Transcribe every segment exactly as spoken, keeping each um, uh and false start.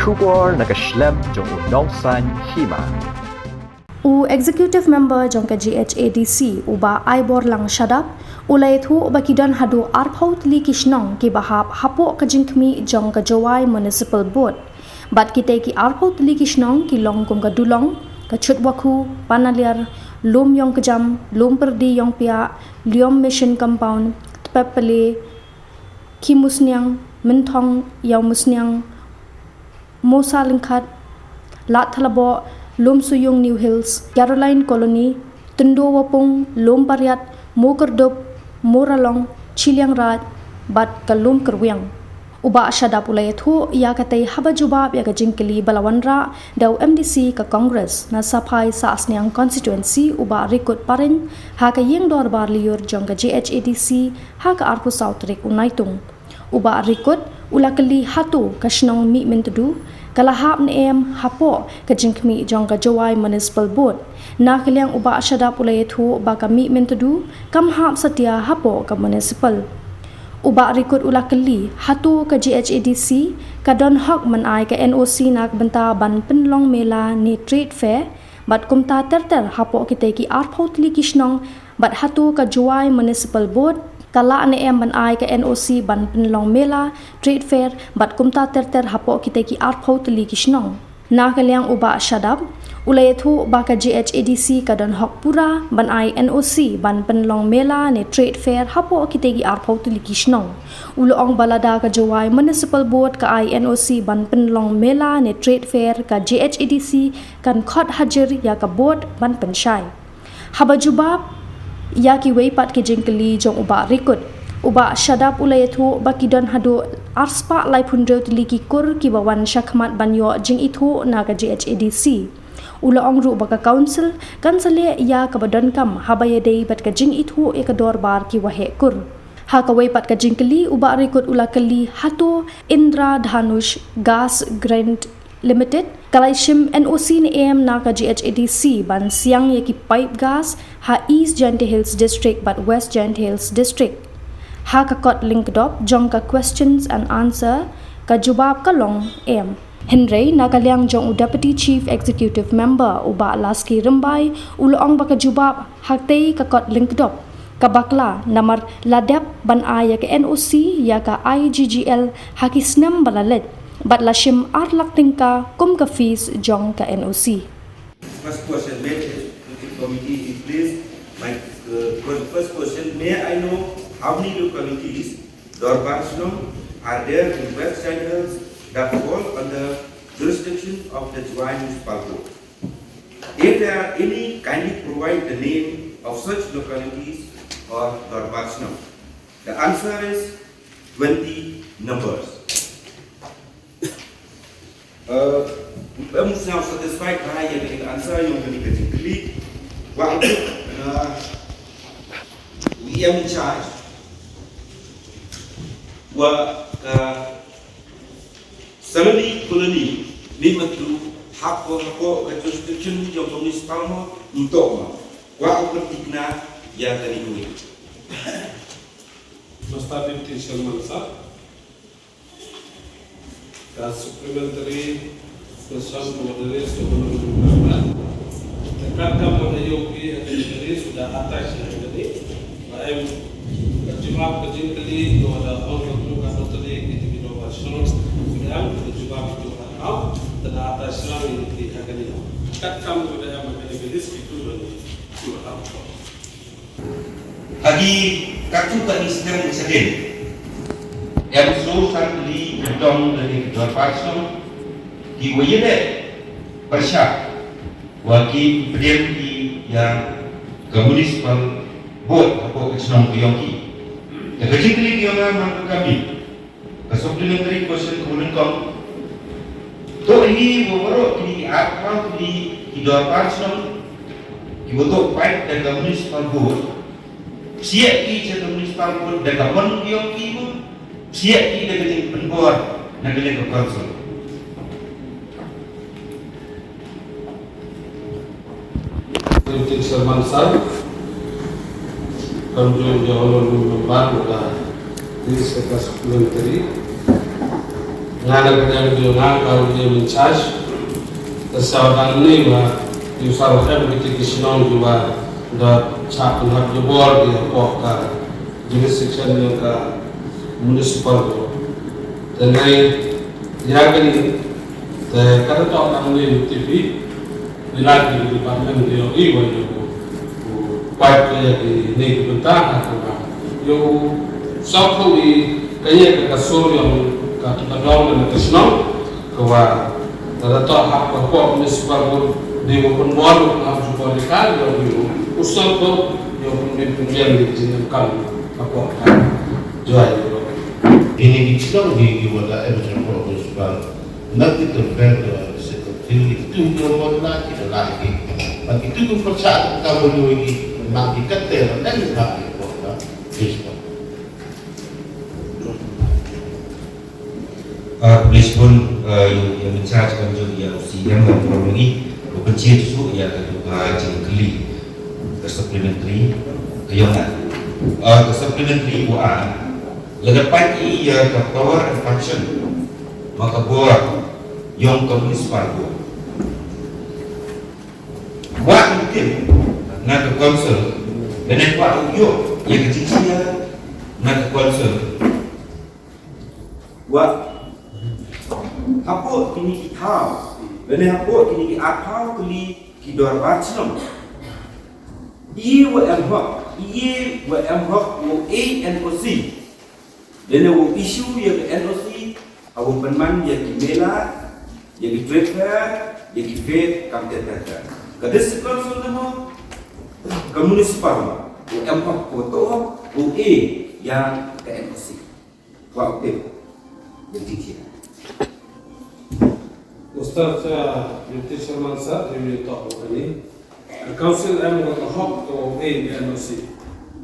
Khubor na ka shlem jong u Nongsaiñ Hima. U Executive Member jong ka G H A D C, u Bah Aiborlang Shadap, u la ïathuh ba ki don haduh arphew tylli ki shnong kiba hap hapoh ka jingkhmih jong ka Jowai Municipal Board. Bad kitei ki arphew tylli ki shnong ki long kum ka Dulong, ka Chutwakhu, Panaliar, Lum Ïongkjam, Lum Pyrdi Ïongpiah, Liom Mission Compound, Tpep Pale, Khimusniang, Mynthong, Ïawmusniang, Mosa Lyngkhat, Lad Thalaboh, Lum Suyung New Hills, Caroline Colony, Tyndowapung, Lum Pariat, Mokyrdop, Moralong, Chilliangraij, bad ka Lum Kyrwiang. U Bah Shadap u la ïathuh ïa katei haba jubab ïa ka jingkylli ba la wanrah da u M D C ka Congress na Saphai Sahsniang Constituency, u Bah Rikut Pareñ, ha ka ïing dorbar lyiur jong ka G H A D C ha ka arphew saw tarik u Naitung. U Bah Rikut u la kylli hato ka shnong Mihmyntdu ka la hap ne em hapoh ka jingkhmih jong ka Jowai Municipal Board. Na ka liang u Bah Shadap u la ïathuh ba ka Mihmyntdu kam hap satia hapoh ka municipal. U Bah Rikut u la kylli hato ka G H A D C ka don hok ban ai ka N O C na ka bynta ban pynlong mela ne trade fair, bad kumta ter ter hapoh kitei ki arphew tylli ki shnong, bad hato ka Jowai Municipal Board ka lah ne em ban ai ka N O C ban pynlong mela, trade fair, bad kumta ter ter hapoh kitei ki arphew tylli ki shnong. Na ka liang u Bah Shadap u la ïathuh ba ka G H A D C ka don hok pura ban ai N O C ban pynlong mela ne trade fair hapoh kitei ki arphew tylli ki shnong. U la ong ba lada ka Jowai Municipal Board ka ai N O C ban pynlong mela ne trade fair, ka G H A D C kan khot hajir ïa ka board ban pynshai. Haba jubab ïa kiwei pat ki jingkylli jong u Bah Rikut, u Bah Shadap u la ïathuh ba ki don haduh arspah laiphew hynriew tylli ki kur kiba wan shakhmat ban ïoh jingithuh na ka G H A D C. U la ong ruh ba ka council kan sa leh ïa kaba donkam haba ïadei bad ka jingithuh ïa ka dorbar ki waheh kur. Ha kawei pat ka jingkylli, u Bah Rikut u la kylli hato Indra Dhanush Gas Grant Limited ka la shim N O C ne em na ka G H A D C ban siang ïa ki pipe gas ha East Jaintia Hills District bad West Jaintia Hills District. Ha ka kot lyngkdop jong ka questions and answer, ka jubab ka long em. Hynrei na ka liang jong u Deputy Chief Executive Member u Bah Laski Rymbai u la ong ba ka jubab ha katei ka kot lyngkdop ka bakla namar la dep ban ai ïa ka N O C ïa ka I G G L ha ki snem ba la leit, bad la shim ar lak tyngka kum ka fees jong ka N O C. First question, may the executive committee be pleased? My uh, first question, may I know how many localities, Dorbar Shnong, are there in West Jaintia Hills that fall under jurisdiction of the Jowai Municipal Board? If there are any, kindly provide the name of such localities or Dorbar Shnong. The answer is twenty numbers. Uh, em sound satisfied ba ïa ka answer ïong kane ka jingkylli. Wa uh, we am in charge. Wa uh, Saloni Colony, Mihmyntdu, hapoh hapoh ka jurisdiction jong ka municipal mo, ntok mo. Wa u kyrtikna ïa kane ka wei. Master Deputy Chairman sir, ka supplementary question to the rest of the member. Te katkam ba ka ïoh ki ha ka jingkylli suda attach na ka jingkylli. Ba em ka jubab ka jingkylli to da ong ka tu ka to tadi ki ti ki do ba shong. Suda em ka jubab tu ha au te da attach na ki ha ka ni. Katkam suda em ka jingkylli ki tu da ni. Tu ha au. Ha ki katto katne snem shadien, em sngewsarong tylli ki dong lane ki dorbar shnong kiwa ïaleh pyrshah wa ki pdiang ki ïa ka municipal board hapoh ka shnong ka ïong ki. Te ka jingkylli ka ïong nga man ka kami. Ka supplementary question ka nyngkong. To hi wa waroh kini ki arphew tylli ki dorbar shnong kiwa toh paid da ka municipal board. Psiah ki cha ka municipal board da ka mon ki ïong ki, psiah ki da ka jingpynbor na ka liang ka council. Deputy Chairman sir, kam jong ja honorable member da this ka supplementary. Nga na ka liang jong nga ka ruh ïa in charge. Te sa dang ne ba ïa sa em kita ki shnong kiba da chah pynhap jubor ïa pok ka jurisdiction ïa ka municipal board. Te nai ïa kani te ka da tok dang ne U T P. Ngi la ki department ki ïohi ba ïoh u, u pait ka ïa ki ne ki bynta ha ka ba ïoh u sop ka wi ka ïa ka ka sur ïoh ka ka dong na ka shnong ka wa da da to hap ka pok municipal board di wa pun bor u hap ju bor di ka ïoh u u sop ka ïoh pun bin pun ïa ki jingkam ka pok ka joi. Ini di shnong di ki wa da em jingkam municipal. Nang ki tymmen ki wan ka sek ka thil ki tu ki wan na ki da lai ki. Nang ki tu ki pyrshah ka ka bulu ki nang ki kate nang ki ba ki ko na Facebook. Ah, please pun, ah, ïa in charge kam jong ïa C M ban pun lagi. Ko pynchit su ïa ka tu ka jingkylli ka supplementary ka ïong na. Ah, ka supplementary wa a lada pait ïa ka power and function ma ka bor ïong ka municipal board. Kwah u tip na ka council, lane kwah u ïoh ïa ka jingshai na ka council. Kwah hapoh kine ki thaw, lane hapoh kine ki ar thaw tylli ki dorbar shnong. Ïa wa em hok, ïa wa em hok u A N O C. Lane u issue ïa ka N O C ha u pynman ïa ki mela, ïa ki trade fair, ïa ki fair, kam ter ter ter. Ka district council ne mo, ka municipal mo, u em hok, u to hok, u A ïa ka N O C. Wa u tip ïa ki tia. Ustaz, uh, Deputy Chairman Sir, ïa u tok u kani. Ka council em ka hok ka wa A N O C.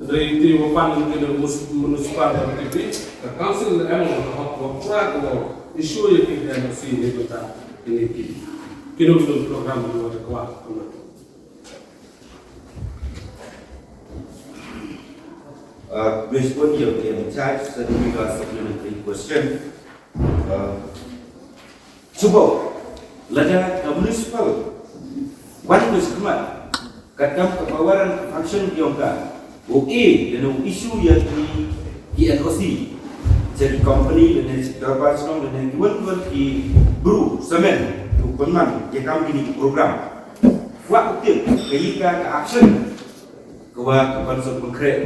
Hynrei ti wa pan ki na mus-, municipal M T P, ka council em ka hok wa pra ka wa issue ïa ki N O C ni bata ini ki. Kino kino program ni wa da kwa. Uh, respond ïa ki in charge, sa dei ka supplementary question. Uh, Suba lada ka municipal wan ka skhmat, katkam ka power and function ki ong ka, u A, lane u issue ïa ki, ki N O C sha ki company, lane sha ki dorbar shnong, lane ki wan ki wan ki bru samen ki u pynman ïa kam kine ki program. Kwah u tip kaei ka, ka action ka wa ka council pynkhreh,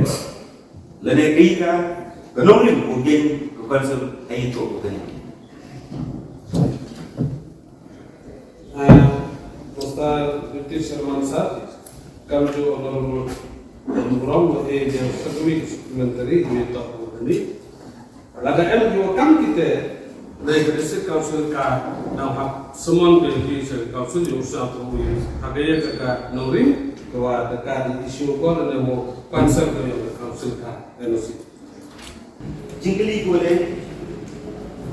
lane kaei ka, ka nongrim u gen ka council ha ïa to ka kane. Ah, Mister Deputy Chairman Sir, kam ju Honorable Ram Ram, eh, yang satu week supplementary, ini tak ini. Lada em ju kam kita, dari District Council ka, dang hap summon ke di District Council, ju usah tu, ha ka ïa ka nongrim, ka wa ka di issue ko, dan mo council ka ïa council ka, N O C. Jingkylli ko leh,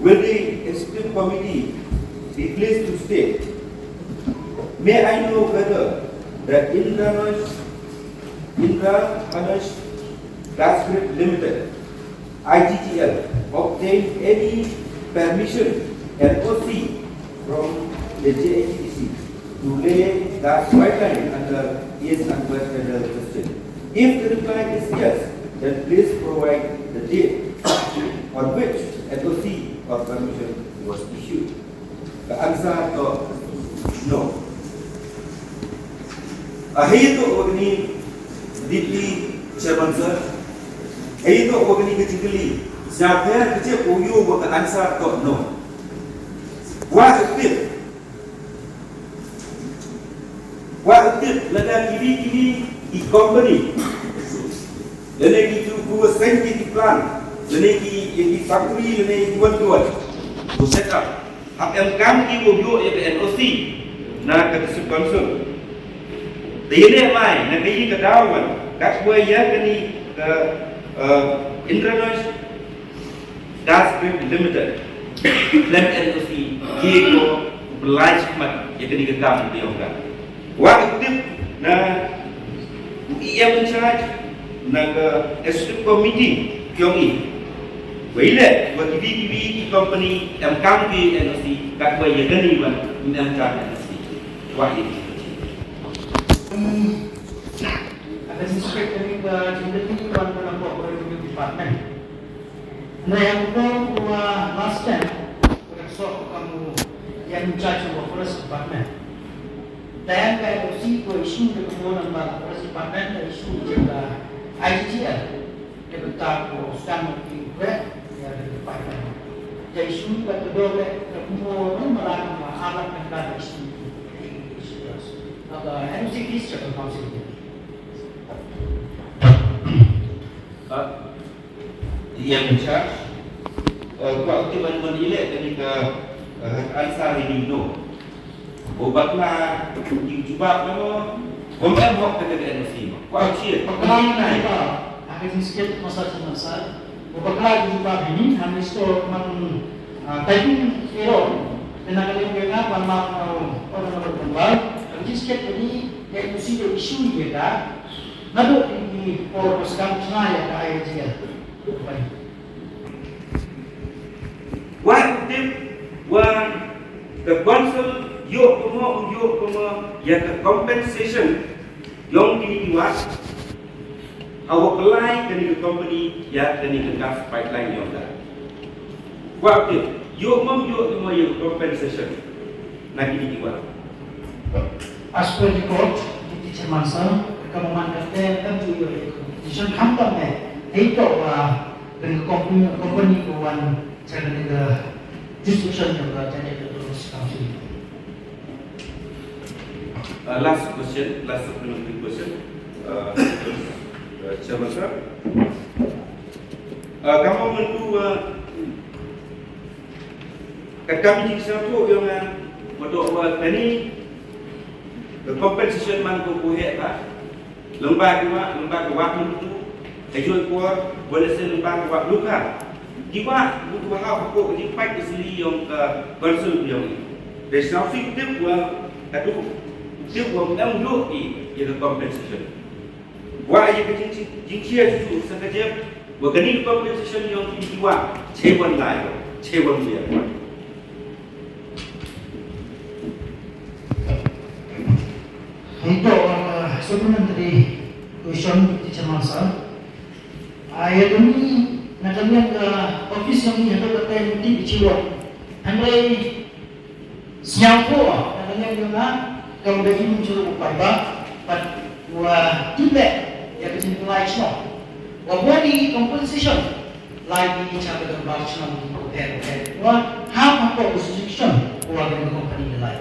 will the executive committee be pleased to state, may I know whether the Indranosh, Indranosh Das Grid Limited, I G G L, obtained any permission, N O C, from the J H A D C to lay gas pipeline under East and West Bengal District? If the reply is yes, then please provide the date on which N O C or permission was issued. The answer to no. A hei to wa kani Deputy Chairman Sir. Hei to wa kani ka jingkylli. Sa pher ka jingkylli wa ka answer to no. Wa ka tip. Wa ka tip lada ki di ki di ki company. Lane ki tu ku seng ki di plan. Lane ki, ki factory, lane ki wan ki wan. Ku set up. Hap em kam ki wa ïoh ïa ka N O C na ka District Council. Te ïa leh mai na ka ïa ka daw wan ka kwah ïa kani ka, eh, Indranosh Das Grid Limited. Lem N O C ki ko belaj mat ïa kani ka kam ïa ka. Wa ka tip na u E M in charge na ka executive committee ki ong i. Wei leh wa kiwi kiwi ki company em kam ki N O C, katwa ïa kane wan em kam N O C. Wa ïa ki. Ada sisipek kane ka jingkyrmen wan ka na pok revenue department. Hynrei ha ka por wa last time, ka dak sok ka mu ïa in charge wa forest department. Dang ka N O C ko issue ka mo nang ba forest department ka issue ka I G G L. Ka bynta ko sdang ki wek ïa ka pipeline. Ka issue ka tdong ka mo nang malang ma alat ka issue. Ka N O C fees ka council. Ïa in charge. Kwah tip ban ban ileh kane ka answer ïa kine no. Ko bakla ki jubab no. Ko em hok kata ka N O C. Kwah check. Bakla na ka. Aka jingskip masa masa. Ko bakla ki jubab ini hanya store man typing error. Kena kali yang kena ban ma ko na ko kembal. Aka jingskip ini N O C issue ïa ka. Naduh ki por ba sdang chna ïa ka I G L. Wat tip wa ka council ïoh kumno ïoh kumno ïa ka compensation yong kini ki wat. Hawa pelai kani ka company ïa kani ka gas pipeline yong da. Wat tip ïoh mem ïoh kumno ïa ka compensation. Na kini ki wat. As per record, Deputy Chairman Sir, ka Maman ka te kan ju yo e ko. Jishon kham tam ne, hei to wa, ben ka company, company ko wan, cha ka ne ka jurisdiction jong ka Jaintia Autonomous Council. Uh, last question, last supplementary question. Uh, uh, Chairman Sir. Uh, kamu mentu, uh, Ka kam jingsngewthuh ïong nga, mutdur wa kani ka compensation man ko ko heh ba lem bad ki wah, lem bad ki wah myntu, ka joi por, wa lehse lem bad ki wah luka. Ki wah myntu ha ko ka jingpait ka sili ïong ka council ïong. Dei sngewthuh tip wa ka tu tip wa em duh ki ïa ka compensation. Wa ïa ka jing jing jingshia shuh sa ka jep wa kani ka compensation ïong ki wa che wan lai che wan ïa. Hei to, uh, supplementary question, Deputy Chairman Sir. Ah, ïa kani na ka liang ka office ïong ngi ha ka time ti ki chi wa. Hynrei sngewthuh na ka liang ïong nga, kam da im juru u paidbah, bad wa tip leh ïa ka jingpynlait shnong. Wa body compensation lai ki cha ka dorbar shnong ki ko pher pher. Wa hap hap ko jurisdiction wa ka company da lai.